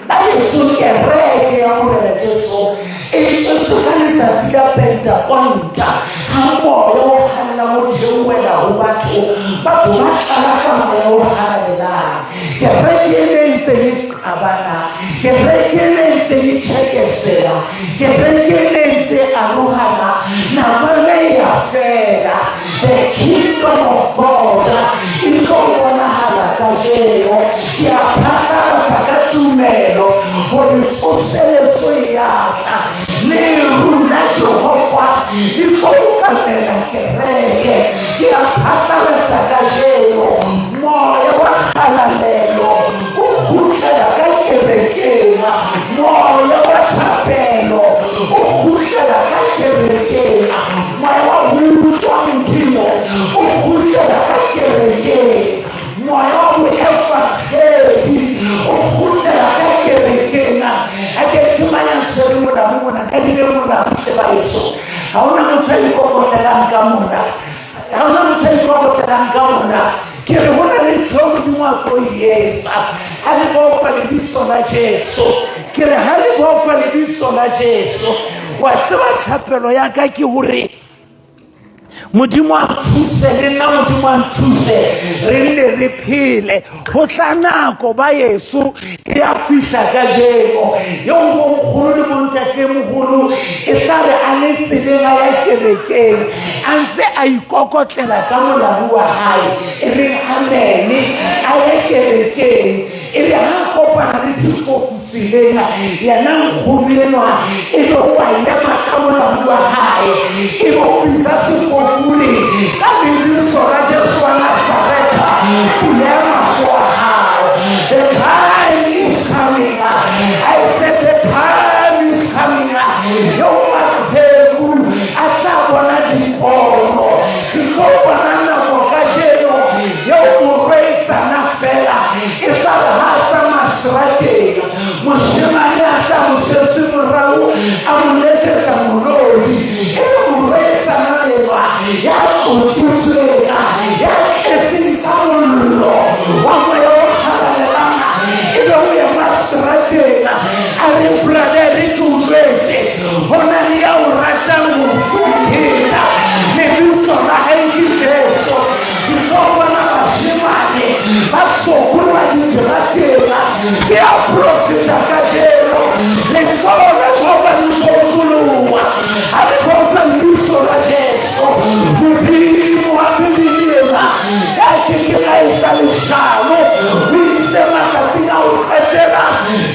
Ka Jesu kereke ya Morena Jesu e tswetswe ka letsatsi la Pentakonta, ha moya o halalelang o theohela ho batho, batho ba tlala ka moya o halalelang. Kereke e ne ntse e qabana, kereke e ne ntse e tjhekesela, kereke e ne ntse e arohana, nako ena e a fela. The kingdom of God e tlo bonahala kajeno. Ke a phatlalatsa ka tumelo hore tsoseletso e ya tla, leru la Jehova le tlo okamela kereke. Ke a phatlalatsa kajeno, moya wa kgalalelo o kgutlela ka kerekeng, moya wa thapelo o kgutlela ka kerekeng, moya wa ho utlwa Modimo o kgutlela ka kerekeng, moya wa boevangedi o kgutlela ka kerekeng. A ke ke mang ya ntshwere molamu mona? Ka dile molamu tle baheso. Ha hona motho a ikokotlelang ka mona, ha hona motho a ikokotlelang ka mona. Ke re ho na le ntho eo Modimo a tlo e etsa ha le bokwa lebitso la Jesu. Ke re ha le bokwa lebitso la Jesu. Wa tseba thapelo ya ka ke hore Modimo a nthuse, le nna Modimo a nthuse, re nne re phele. Ho tla nako ba yeso e a fihla kajeno eo bonkgono le bontatemoholo e tla re a le tseleng a ya kerekeng a ntse a ikokotlela ka molamu wa hae, e reng amene, a ye kerekeng. E re ha kopana le sefofu tseleng, yena nkgono enwa e be o a ema ka molamu wa hae, e be o bitsa sefofu le ka lebitso la Jesu wa Nazaretha, buleha mahlo a hao. The time is coming. I said the time is coming. Eo maqheku a tla bona dipono. Ke tlo bona nako kajeno eo morwetsana fela e tla re ha a tsamaya seterateng, moshemane a tla mo setse morao a mo letsetsa molodi, e le morwetsana enwa ya tlotsitsweng, ya tletseng ka mollo wa moya o halalelang, e be o ema seterateng a re, brother, re ke o jwetse, ho na le ya o ratang ho phela, lebitso la hae ke Jesu. Ke tlo bona bashemane ba sokolla diterateng. Ke a profeta kajeno, letsoho la Jehova le tlo ha le boka lebitso la Jesu. Modimo wa Bibele ena ya ke ke ka etsa leshano, o itse matsatsing a ho qetela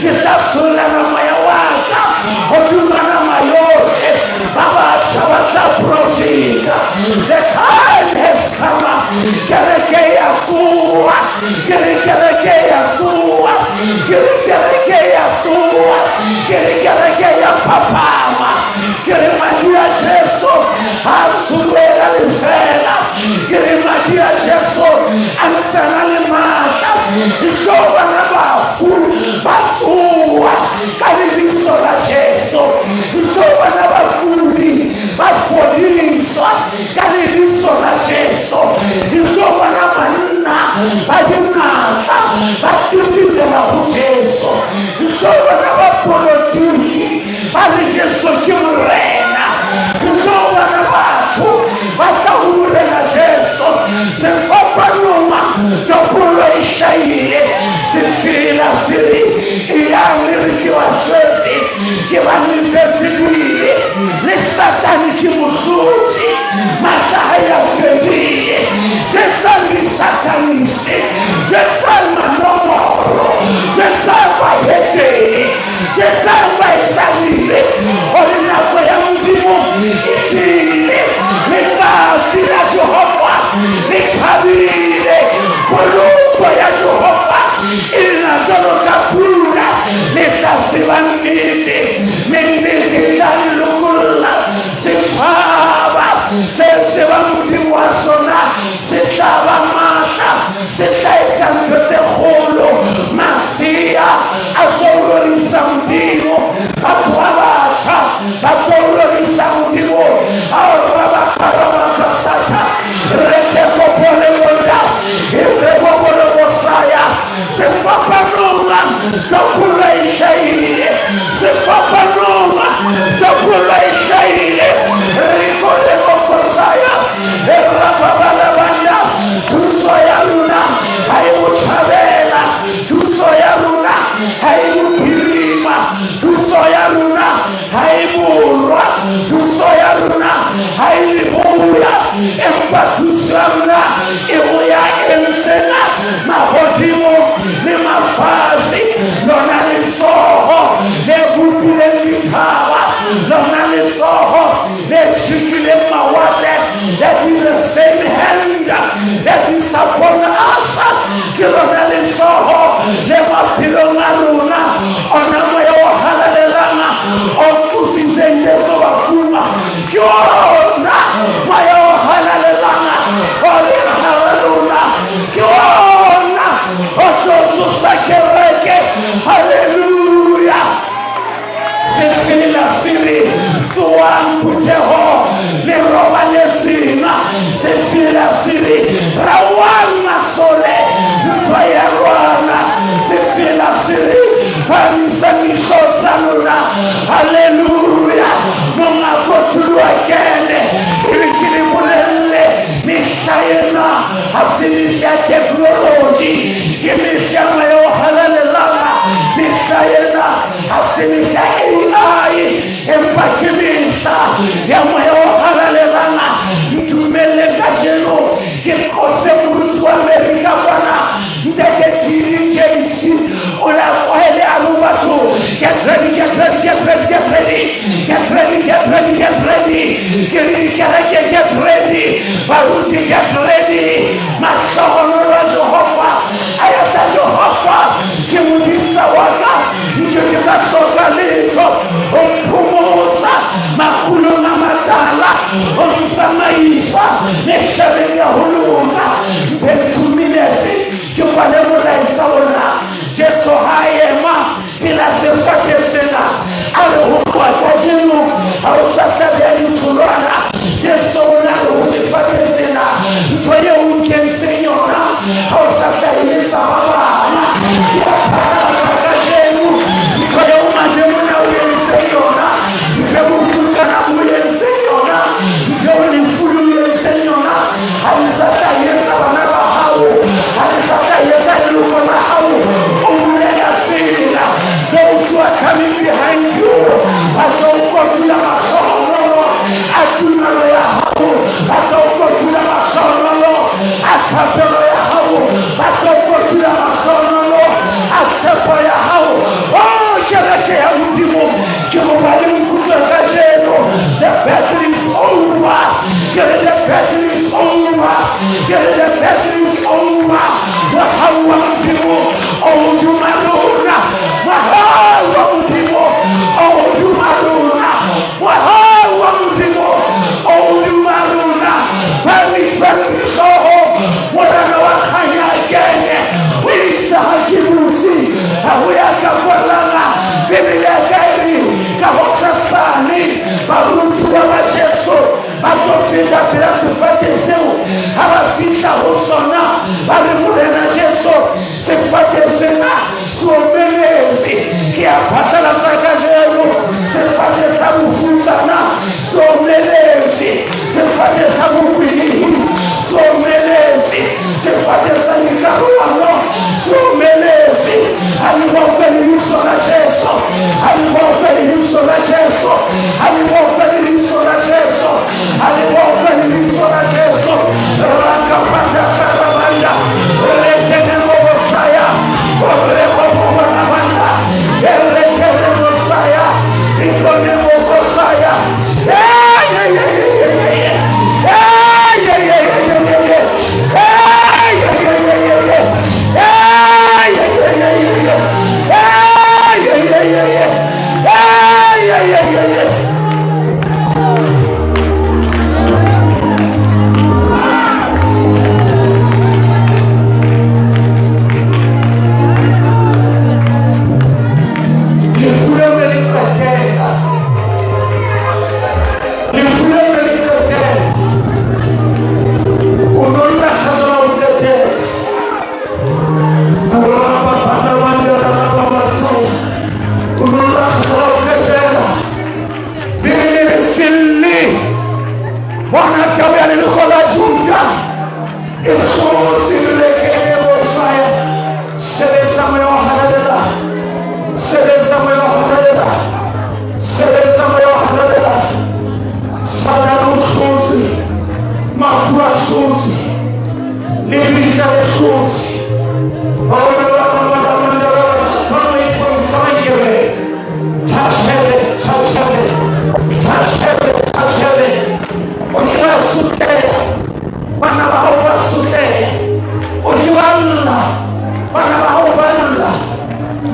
ke tla tshollela moya wa ka hodima nama yohle, ba batjha ba tla profeta. The time has come. Kereke ya tsoha, ke re kereke ya tsoha, ke re kereke ya tsoha, ke re kereke ya phaphama, ke re madi a Jesu ha a tsholohela lefeela, ke re madi a Jesu a ntsana le matla. Re tlo bona bafu ba tsoa ka lebitso la Jesu. Re tlo bona bakudi ba fodiswa ka lebitso la Jesu. Re tlo bona banna ba dinatla ba titimela ho Jesu. Re tlo bona bapolotiki ba re Jesu ke Morena. Re tlo bona batho ba tla ho Morena Jesu. Sefapanong topollo e hlahile, sefela se re, Eyang le re ke ba shwetse, ke ba lefetse dibe, le Satane ke mo hlotse, matla a hae a fedile. Jesang disataniste, jesang manomoro, jesang bahetene, jesang baetsadibe, hore nako ya Modimo e tlile. Letsatsi la Jehova le tjhabile, poloko ya Jehova e na jwalo ka pula. Le tla tseba nnete, mme nnete e tla le lokolla. Setjhaba se tsebang Modimo wa sona se tla ba matla, se tla etsa ntho tse kgolo. Masea a tlo rorisa Modimo, batho ba batjha ba tlo rorisa Modimo. Ao rabakaramakasatha retekopolewonda irebobolobosa sefapanong topollo e hlahile, sefapanong topollo e hlahile. Rekorebokosaya erababalabanda thuso ya lona ha e botjhabela, thuso ya lona ha e bophirima, thuso ya lona ha e borwa, thuso ya lona ha e leboya, empa thuso ya lona e ho ya entsena mahodimo le mafatshe. Lona letsoho le bopileng dithaba, lona letsoho le tjhekileng mawatle, that is the same hand that is upon us. Ke lona letsoho le maphelong a rona, ona moya o halalelang o tsositseng Jesu bafung, ke ona moya o halalelang o leng hara rona, ke ona o tlo tsosa kereke. Halleluja! Sefela se re, Tsoang phutheho le robaletseng. Sefela se re, Rawang masole, ntwa ya lwana. Sefela se re, Phahamisang dihlooho tsa lona. Halleluja! Monga kotulo a kene. E re ke le bolelle, mehla ena ha se mehla ya technology, ke mehla ya moya o halalelang. Mehla ena ha se mehla AI, empa ke mehla ya moya o halalelang. Ntumelle kajeno ke qose moruti wa Amerika kwana, Ntate T.D. Jakes. O la kwahele a re batho, get ready, get ready, get ready, get ready, get ready, get ready, get ready. Ke re dikereke, get ready, baruti, get ready. Mahlohonolo a Jehova a etsa. Jehova ke modisa wa ka, nke ke ka hloka letho. O mphomotsa makgulong a matala, o ntsamaisa mehlabeng ya ho loka. Mphe 2 minutes ke kwale molaetsa ona. Jesu ha a ema pela sefate sena, a re ho tloha kajeno ha o sa tla beha ditholwana. Jesu o na re ho sefate sena, ntho eo o nkentseng yona ha o sa tla e etsa ba bang. Ke a phatlalatsa kajeno, ntho eo mademona o entseng yona, ntho e bofutsana bo entseng yona, lebitso la Jesu. Ha le bokwe lebitso la Jesu. Ha le bokwe lebitso la Jesu. Rakapatakarabanda. Retenemobosaya. Orebobobonabanda. Erekenemosaya. Ikonemokosaya. Hey, hey, hey, hey, hey. Hey, hey, hey, hey, hey, hey. Hey, hey, hey, hey, hey. Hey, hey, hey, hey, hey. Hey, hey, hey, hey, hey. Hey, hey, hey, hey, hey. Lefu leo le qetela. Lefu leo le qetela. O no lla kgatola ho qetela. O no lla kgatola ho qetela. Bibele e selle. Bona tau ya leloko la Juda. E hlotse lelekere Mosaya. Sebetsa moya wa halalela. Sebetsa moya wa halalela. Sebetsa moya wa halalela. Satane o hlotse. Mafu a hlotse. Lebitla le hlotse. Touch heaven, touch heaven, touch heaven, touch heaven. O ke wa sotleha, bana ba hao ba sotleha. O ke wa lla, bana ba hao ba lla.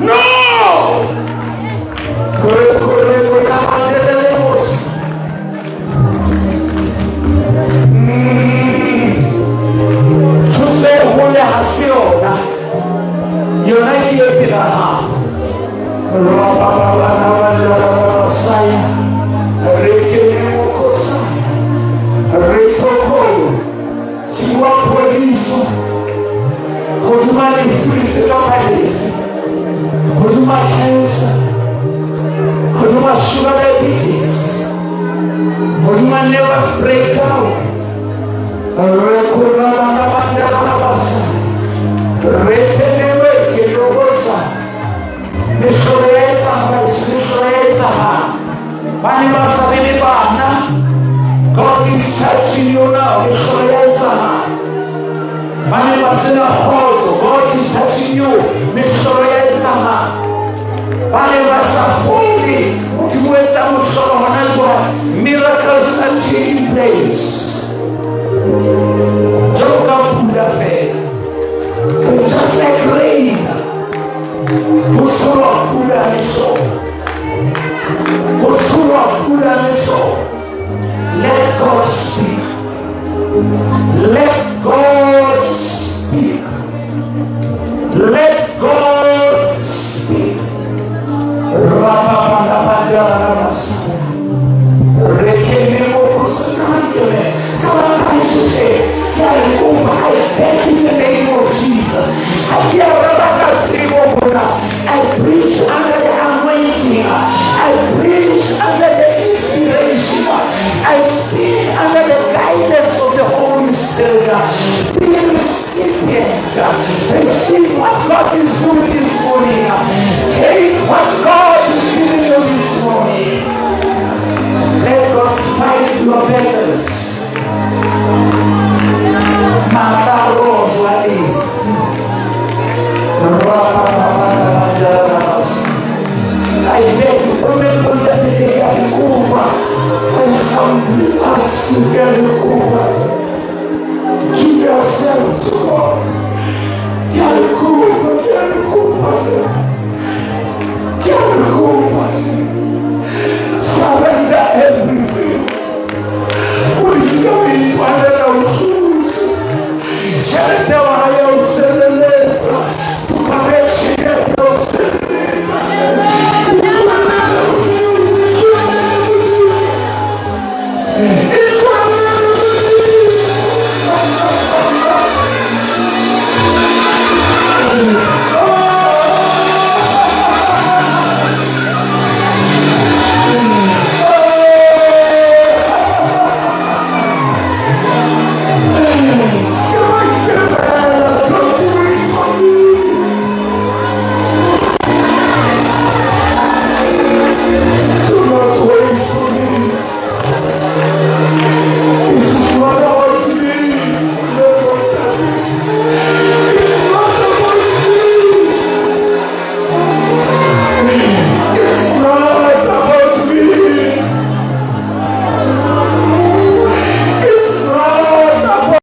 No! Thuso e hole ha se yona. Yona ke e pela hao. Hodima lefu lefe kapa lefe, hodima cancer, hodima sugar diabetes, hodima nervous breakdown. Retenewe ke lobosa. Mehlolo ya etsahala, mehlolo ya etsahala. Ba ne ba sa be le bana. God is touching you now. Mehlolo ya etsahala. Ba ne ba sena kgotso. God is touching you. Mehlolo ya etsahala. Ba ne ba sa fole. Modimo o etsa mohlolo hona jwale. Miracles are taking place. Jwalo ka pula fela. Just like rain. Ho tsholwa pula mehlolo. Ho tsholwa pula mehlolo. Let God speak. Let God speak. Let God speak. Rapapapapapapapasaya. I beg in the name of Jesus. I preach under the anointing. I preach under the inspiration. I speak under the guidance of the Holy Spirit. Be recipient. Receive what God is doing this morning. Take what God is giving you this morning. Let God fight your battles. I beg you, I humbly ask you, give yourself to God.